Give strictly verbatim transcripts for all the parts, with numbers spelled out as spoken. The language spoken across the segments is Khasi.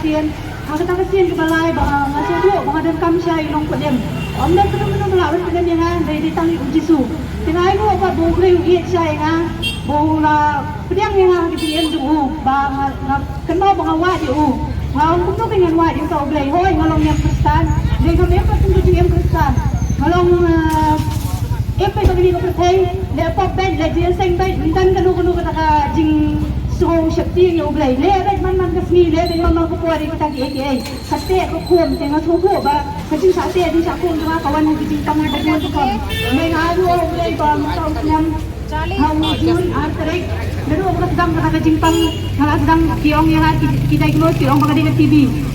Sien, ha kata ka sien kaba lai ba nga sngewthuh ba nga donkam sha i nongpynim. Ym don kano kano ba lah ban pynim ïa nga, dei dei tang ïa u Jisu. Te nga ainguh pat ba U Blei u ïeit sha ïa nga, ba u la pdiang ïa nga ha ka jingim jong u, ba nga, nga kynmaw ba nga wad ïa u. Nga ong kumno ba ngan wad ïa uta U Blei, hooid nga long niam Khristan. Dei ngam im pat tang ka jingim Khristan. Nga long, eh, im pat tang kane ka pyrthei, leh pop beit, leh jingïaseng beit, ym don kano kano kata ka jingsngew sheptieng ïa U Blei. Leh beit man man ka sngi, leh beit man man ka por ïa kita kiei kiei. Ka teh ka khum, te nga sngewthuh ba ka jingshah teh jingshah khum jong nga ka wan ha ka jingpang ha ka jingpang. Te nga ainguh ïa U Blei ba mynta u snem ha u June ar tarik, naduh ba ka sdang kata ka jingpang, nga la sdang ki ong ïa nga, ki, ki diagnose, ki ong ba ka dei ka T B.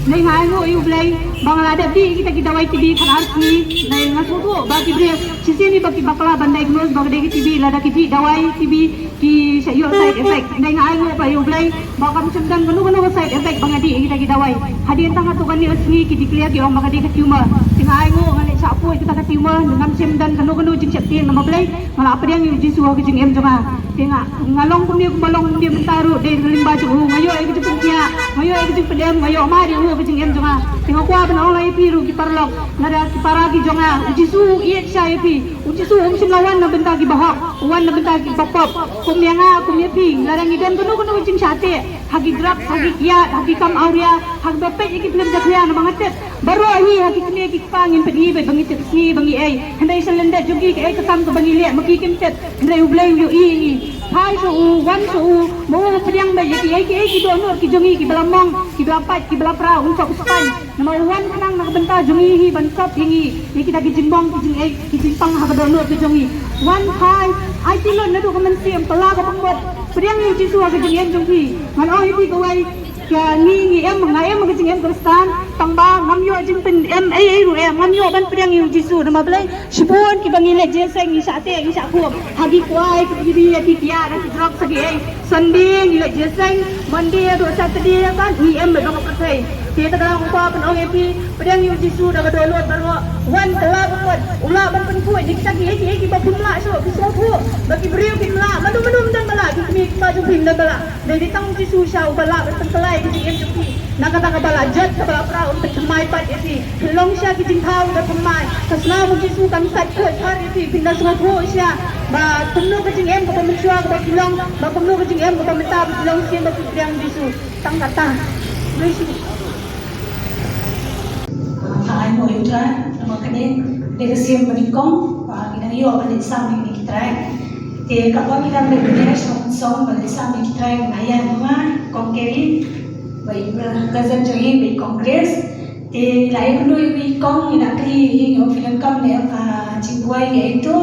Te nga ainguh ïa U Blei ba nga la dep dih ïa kita ki dawai T B khatar sngi. Te nga sngewthuh ba ki briew shisien hi ba ki bakla ban diagnose ba ka dei ka T B lada ki dih dawai T B ki sa ïoh side effect. Te nga ainguh pat ïa U Blei ba kam shym don kano kano ka side effect ba nga dih ïa kita ki dawai. Hadien tang katto katne ka sngi ki declare, ki ong ba ka dei ka tumor. Te nga ainguh, nga leit shah poi kita ka tumor, ngam shym don kano kano jingsheptieng namar balei? Nga la pdiang ïa u Jisu ha ka jingim jong nga. Te nga, nga long kumne kumba long kumne mynta ruh dei ka lyngba jong u. Nga ïoh ïa ka jingpynkhiah, nga ïoh ïa ka jingpynim, nga ïoh mad ïa u ha ka jingim jong nga. Te nga kwah ban ong lang ïa phi ruh ki paralok, lada ki para ki jong nga, u Jisu u ïeit sha ïa phi. U Jisu um shym la wan na bynta ki bahok, u wan na bynta ki bapop. Kum ïa nga, kum ïa phi, lada ngi don kano kano ka jingshah teh ha ki drug, ha ki kiad, ha ki kam awria, ha kiba peit ïa ki film jakhlia, namar nga tip baroh hi ha ki kmie ki kpa ngim pat ïohi ba ngi tip sngi ba ngi ei. Hynrei sha lyndet jong ki, kaei ka kam kaba ngi leh ma ki kim tip. Hynrei U Blei u ïohi ïa ngi. Phai sha u, wan sha u, ma u pdiang beit ïa kiei kiei ki dohnud ki jong ngi, kiba la mong, kiba la pait, kiba la pra, un kop u spaiñ. Namar u wan khnang na ka bynta jong ngi hi ban kop ïa ngi ïa kita ki jingmong, ki jingeh, ki jingpang ha ka dohnud ka jong ngi. Wan phai, aiti lut naduh ka mynsiem, kylla ka bamut. Pdiang ïa u Jisu ha ka jingim jong phi. Ngan ong ïa phi kawei, ka ngi, ngi em, nga em ha ka jingim Khristan, tang ba ngam ïoh jingpynim ei ei ruh em, ngam ïoh ban pdiang ïa u Jisu. Namar balei? Shibun kiba ngi leit jingïaseng, ngi shah teh, ngi shah khum ha ki kwai, ki biri, ki kiad, ki drug, ha kiei. Sunday ngi leit jingïaseng, Monday haduh Saturday pat ngi im beit ha ka pyrthei. Te kata nga kwah ban ong ïa phi, pdiang ïa u Jisu da ka dohnud baroh. Wan kylla bamut, u lah ban pynkhuid ïa kita kiei kiei kiba phim lah shuh, phi sngewthuh ba ki briew kim lah, mano mano ym don ba lah, ki kmie ki kpa jong phi ym don ba lah. Dei dei tang u Jisu sha uba lah ban pynkylla ïa ka jingim jong phi na kata kaba la jot, kaba la pra, un pynthymmai pat ïa phi. Phin long sha ki jingthaw kiba thymmai. Ka snam u Jisu kan sait khuid thar ïa phi. Phin da sngewthuh shisha ba kumno ka jingim kaba mynshuwa kaba phi long, ba kumno ka jingim kaba mynta ba phi long shisien ba phi pdiang Jisu. Tang kata. Bless you. Nga ainguh ïa U Trai namar kane dei ka sien ba nyngkong ba ngi dang ïoh ban leit sam ïa kine ki trai. Te katba ngi dang leit bniah sha ka song ban leit sam ïa ki trai, nga ïa, nga, Kong Kerry, ba i cousin jong i, ba i Kong Grace. Te ngi la ïakynduh ïa i Kong, ngi la kylli ïa i, ngi ong phi donkam ne em ka jingduwai, ngi ïa ito.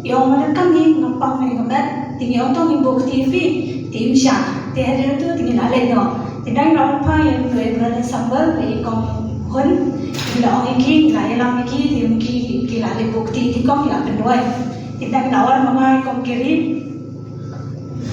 I ong ma donkam hi, nga pang ne nga met. Te ngi ong to ngin buh kti ïa phi. Te im shah. Te hadien to te ngi la leit noh. Te dang ngi la wan phai ïa u brother Sambal, i Kong Hun. Ngi la ong ïa ki, ngi la ïalam ïa ki, te ki, ki la leit buh kti ïa i Kong, ngi la pynduwai. Te dang ngi la wan ma nga i Kong Kerry.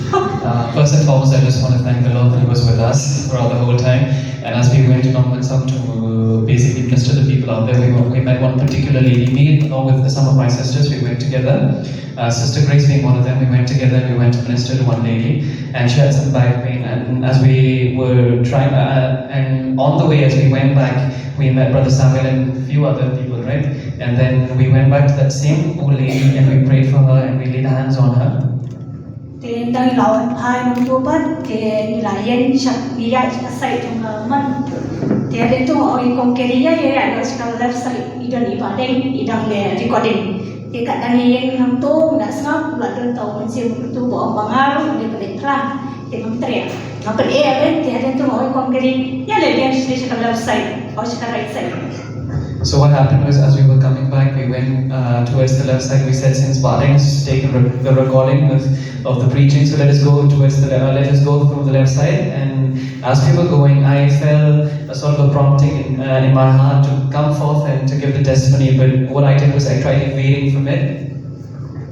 Uh, first and foremost, I just want to thank the Lord that He was with us throughout the whole time. And as we went to Nongmynsong to basically minister to the people out there, we, were, we met one particular lady. Me, along with some of my sisters, we went together. Uh, Sister Grace being one of them, we went together and we went to minister to one lady. And she had some back pain. And as we were trying, uh, and on the way, as we went back, we met Brother Samuel and a few other people, right? And then we went back to that same old lady and we prayed for her and we laid hands on her. Te ynda ngi la wan phai nangtu pat, te ngi la ïeng sha, ngi ïaid sha ka side jong ka mon. Te hadien to nga ong i Kong Kerry ïa ïa ïa sha ka left side, i don i Bahdeng, i dang leh recording. Te katba ngi ïeng nangtu, ngi la sngap, la don tang u mynsiem utu ba ong ba nga ruh nga dei ba leit phlang. Te ngam treh. Nga pyneh ïa leh, te hadien to nga ong i Kong Kerry ïa leh biang sha ka left side, oh sha ka right side. So what happened was, as we were coming back, we went uh, towards the left side. We said, since Bahdeng has taken re- the recording of, of the preaching, so let us go towards the le- uh, let us go through the left side. And as we were going, I felt a sort of a prompting in, uh, in my heart to come forth and to give the testimony. But what I did was I tried evading from it.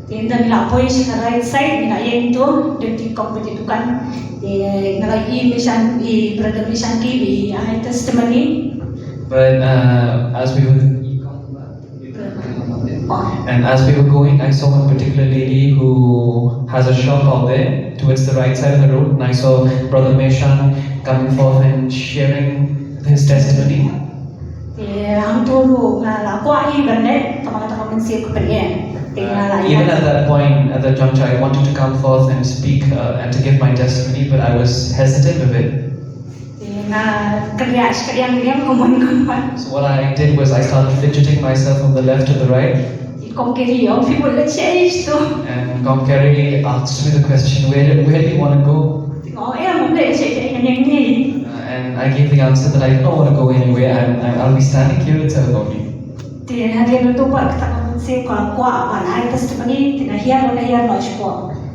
Te ynda ngi la poi sha ka right side, ngi la ïeng to, don i Kong ba dei dukan. Te nga la ïohi i Mishan, i brother Mishan ki, i ai testimony. But uh, as we were And as we were going, I saw one particular lady who has a shop out there towards the right side of the road. And I saw Brother Meshan coming forth and sharing testimony. Te hangto ruh nga la kwah hi ban leh, tang ba kata ka mynsiem ka pyneh. Te nga la Uh, even at that point, at that juncture, I wanted to come forth and speak uh, and to give my testimony, but I was hesitant of it. Te nga kynriah shi kynriah kynriah kumno kumno. So what I did was I started fidgeting myself from the left to the right. Te kong Kerry ong, phi bud leit shaei to? And Kong Kerry asked me the question, where, do- where do you want to go? Te nga ong, em, bud leit shaei shaei, nga ong ïa ngi. Uh, and I gave the answer that I don't want to go anywhere. I'm, I'm, I'll be standing here itself only. Te hadien nangta pat kata ka mynsiem ka kwah ban ai testimony, te nga hiar, nga hiar noh shapoh.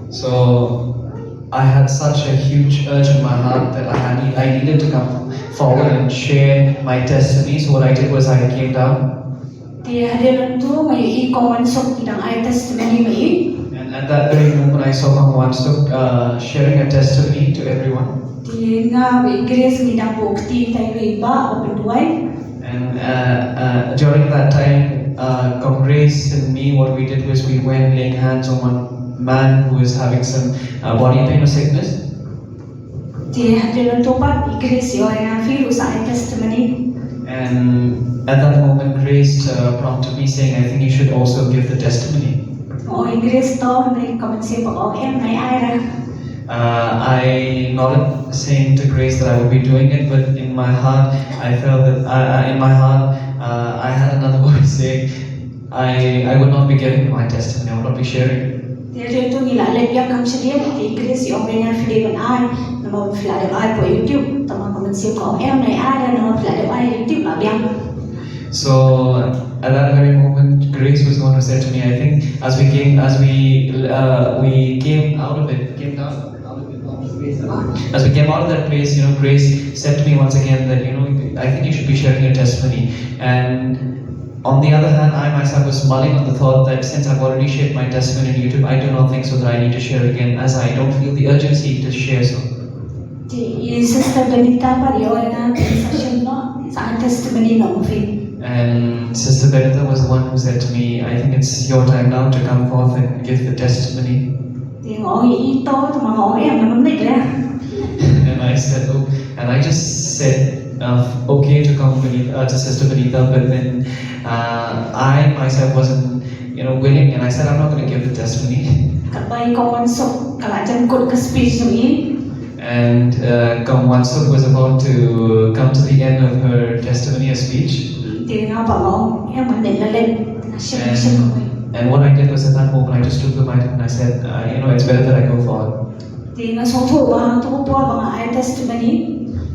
So I had such a huge urge in my heart that I, had, I needed to come forward and share my testimony. So what I did was I came down. Te hadien nangta nga ïohi Kong Wansuk i dang ai testimony ma i. And at that very moment, I saw Kong Wansuk uh, sharing a testimony to everyone. Te nga bad i Grace ngi dang buh kti ïa i bah ba pynduwai. And uh, uh, during that time, uh, Kong Grace and me, what we did was we went laying hands on one man who was having some uh, body pain or sickness. Te hadien nangta pat i Grace i ong ïa nga, phi ruh sa ai testimony. And at that moment, Grace uh, prompted me, saying, I think you should also give the testimony. Nga ong, i Grace, to, hynrei ka mynsiem pat ka ong, em, nai ai ruh. Uh, I nodded, saying to Grace that I would be doing it, but in my heart, I felt that, uh, uh, in my heart, uh, I had another voice saying, I, I would not be giving my testimony, I would not be sharing. Te hadien nangta ngi la leit biang kham shadien, te i Grace i ong ïa nga, phi dei ban ai, namar phi la dep ai hapoh YouTube. Tang ba ka mynsiem ka ong, em, nai ai ruh, namar phi la dep ai YouTube, la biang. So at that very moment, Grace was the one who said to me, I think as we came, as we uh, we came out of it, came down. As we came out of that place, you know, Grace said to me once again that, you know, I think you should be sharing your testimony. And on the other hand, I myself was mulling on the thought that since I've already shared my testimony on YouTube, I do not think so that I need to share again, as I don't feel the urgency to share so. Te i Sister Benita pat i ong ïa nga, te sa shim noh, sa ai testimony noh ma phi. And Sister Benita was the one who said to me, I think it's your time now to come forth and give the testimony. Te nga ong, i to, te nga ong, em, ngan ym leit ruh. And I said, oh, and I just said, uh, okay to Kong Benita, uh, to Sister Benita, but then uh, I myself wasn't, you know, willing, and I said, I'm not going to give the testimony. Katba i Kong Wansuk ka la jan kut ka speech jong i. And uh, Kong Wansuk was about to come to the end of her testimony, her speech. Te nga pat nga ong, em, ngan leit, ngan leit, ngan shim, ngan shim. And what I did was at that moment, I just took the mic and I said, uh, you know, it's better that I go forward. Te nga sngewthuh ba hangto ka por ba nga ai testimony.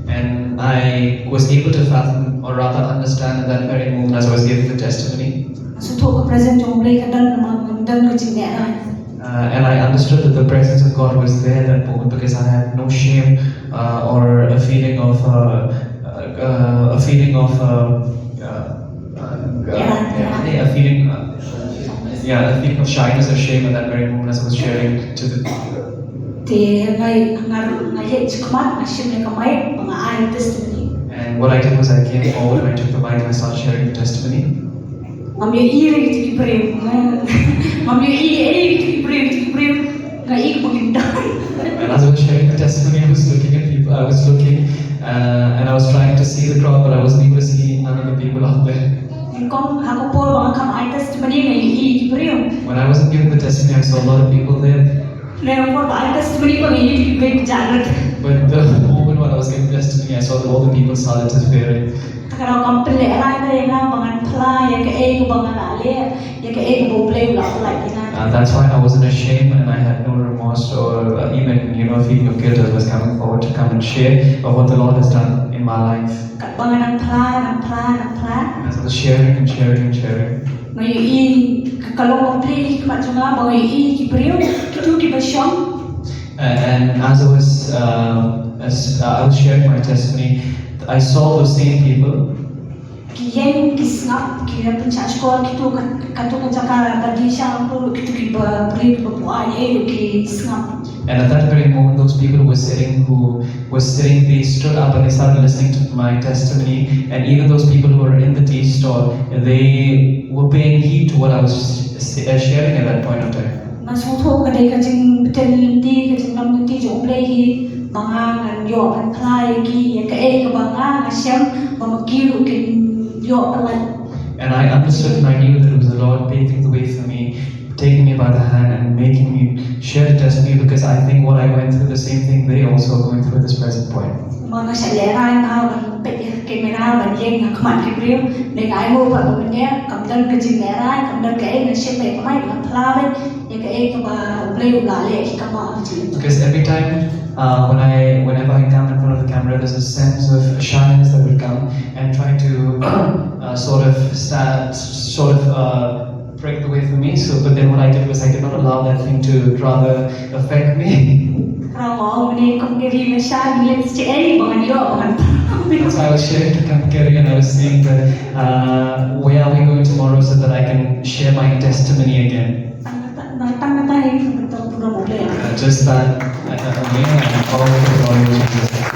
And I was able to fathom, or rather understand, at that very moment as I was giving the testimony. Nga sngewthuh ka presence jong U Blei ka don, namar ka don ka jingeh. Uh, and I understood that the presence of God was there that moment because I had no shame uh, or a feeling of uh, uh, a feeling of uh, uh, uh, Yeah, yeah. yeah, a feeling uh, yeah, a feeling of shyness or shame at that very moment as I was sharing to the Te nga, nga, nga ïaid shakhmat, nga shim ïa ka mic, ba nga ai testimony. And what I did was I came forward and I took the mic and I started sharing the testimony. Ngam ïohi ruh ïa kito ki briew. Ngam ïohi, eh, ïa kito ki briew, ïa kito ki briew. Nga ïohi kumba kim don. And as I was sharing the testimony, I was looking at people, I was looking uh, and I was trying to see the crowd, but I wasn't able to see none of the people out there. Nyngkong ha ka por ba nga kham ai testimony, nga ïohi ïa ki briew. When I wasn't giving the testimony, I saw a lot of people there. Hynrei ha ka por ba ai testimony, ba nga ïohi ïa ki briew ki jah lut. But the moment when I was giving testimony, I saw that all the people started disappearing. Te ka daw kam pynlehrain ïa nga ba ngan phla ïa kaei kaba nga la leh, ïa kaei kaba U Blei u la pynlait ïa nga. Uh, that's why I wasn't ashamed and I had no remorse or uh, even, you know, feeling of guilt as I was coming forward to come and share of what the Lord has done in my life. Katba nga nang phla, nang phla, nang phla. And as I was sharing and sharing and sharing, Nga ïohi ka, ka long ka plie ha khmat jong nga, ba nga ïohi ki briew, kito kiba shong. and, and as I was, uh, as uh, I was sharing my testimony, I saw those same people. Ki ïeng ki sngap, ki la pynshah shkor, kito ka, kato ka jaka ba die shang, kito kiba briew kiba buaid, eh, ki sngap. And at that very moment, those people who were sitting, who were sitting, they stood up and they started listening to my testimony. And even those people who were in the tea stall, they were paying heed to what I was s- uh, sharing at that point of time. Nga sngewthuh ka dei ka jingbtin lynti, ka jinglong lynti jong U Blei hi. ba nga ngan ïoh ban phla ïa ki ïa kaei kaba nga nga shem ba ma ki ruh kin ïoh pyllait. And I understood and I knew that it was the Lord paving the way for me, taking me by the hand and making me share the testimony, because I think what I went through, the same thing they also are going through at this present point. Ma nga shah lehrain ba ban peit ïa ka kamera ban ïeng ha khmat ki briew, ne nga ai nguh ba mynne kam don ka jinglehrain, kam don kaei, nga shim beit ka mic, nga phla beit ïa kaei kaba U Blei u la leh ki kama ha ka jingim. Because every time uh, when I, whenever I come in front of the camera, there's a sense of shyness that would come and try to uh, sort of stand, sort of uh, break the way for me. So, but then what I did was I did not allow that thing to rather affect me. Kra ma ong ne kum kiri me sha ni lens che ei ba ngan ïoh ba ngan. That's why I was sharing to Kamkari and I was saying that uh, where are we going tomorrow so that I can share my testimony again. Tang kata, na tang kata ni betul pura boleh. Uh, just that, uh, uh, me and all the glory to Jesus.